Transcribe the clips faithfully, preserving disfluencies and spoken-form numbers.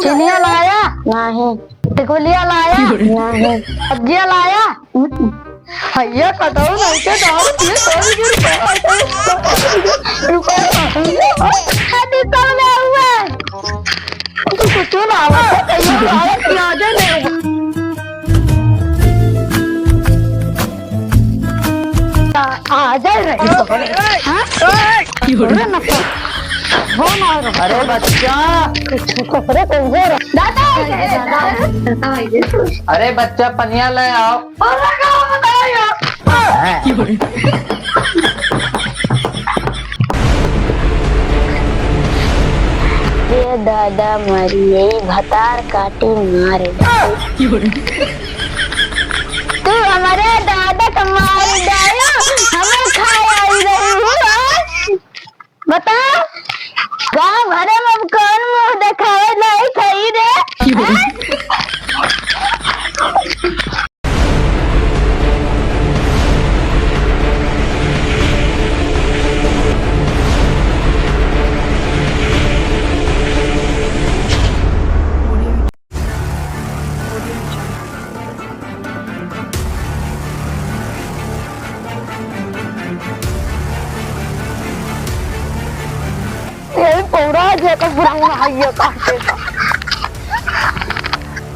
चिनिया लाया? नहीं। टिकुलिया लाया? नहीं। सब्जिया लाया? हम्म। भैया कटाऊ नहीं के दारू पिए, थोड़ी देर बाद। रुको। अभी कौन आउआ? तू कुछ ना आवा, कहीं आवा कि आ जाए मेरे। आ, आ जाए रे। हाँ? अरे ना, हो ना रे। अरे बच्चा। अरे कौन हो रे? दादा, दादा। अरे बच्चा, पनिया ले आओ। ये दादा मरी, यही भतार काटी मारे। तू हमारे दादा का मार डालो, हमें खाए आई रही हूँ, हाँ? बताओ, गाँव भरे में अब कौन मुँह देखावे लायक है रे? हैं? यही पौरा जे का बुढ़ऊ ना हइये कहते का।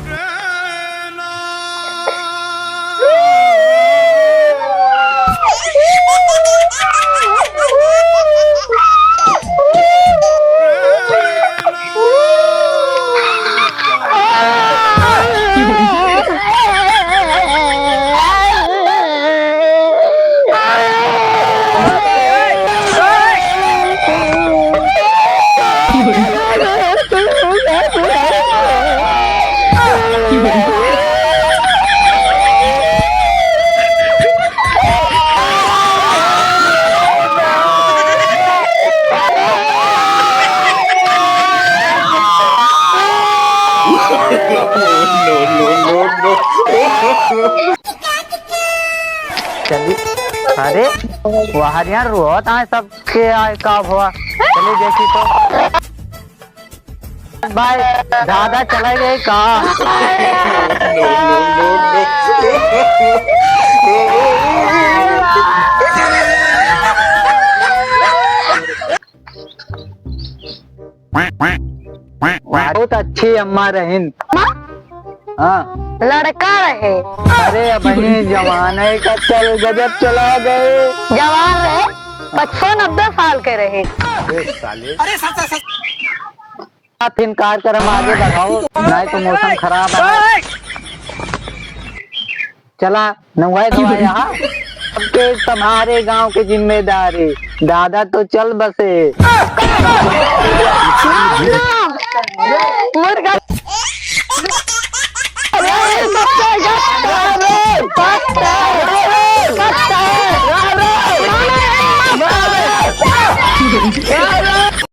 No, no, no, no। चली, अरे, वहाँ यार रोत आए सब के आए, का हुआ? चली देखी तो। भाई, दादा चला गए का? बहुत अच्छी अम्मा रहिन। हाँ। लड़का रहे। अरे, अबहीं जमाने का चल, गजब चला गए। जवान रहे, पचपन नब्बे साल के रहे। अरे साले। अरे सच, सच। आप फिर कार्यक्रम आगे बढ़ाओ, नहीं तो मौसम खराब है। चला, नवाई धोवाई यहाँ। सबके तुम्हारे गांव की जिम्मेदारी, दादा तो चल बसे।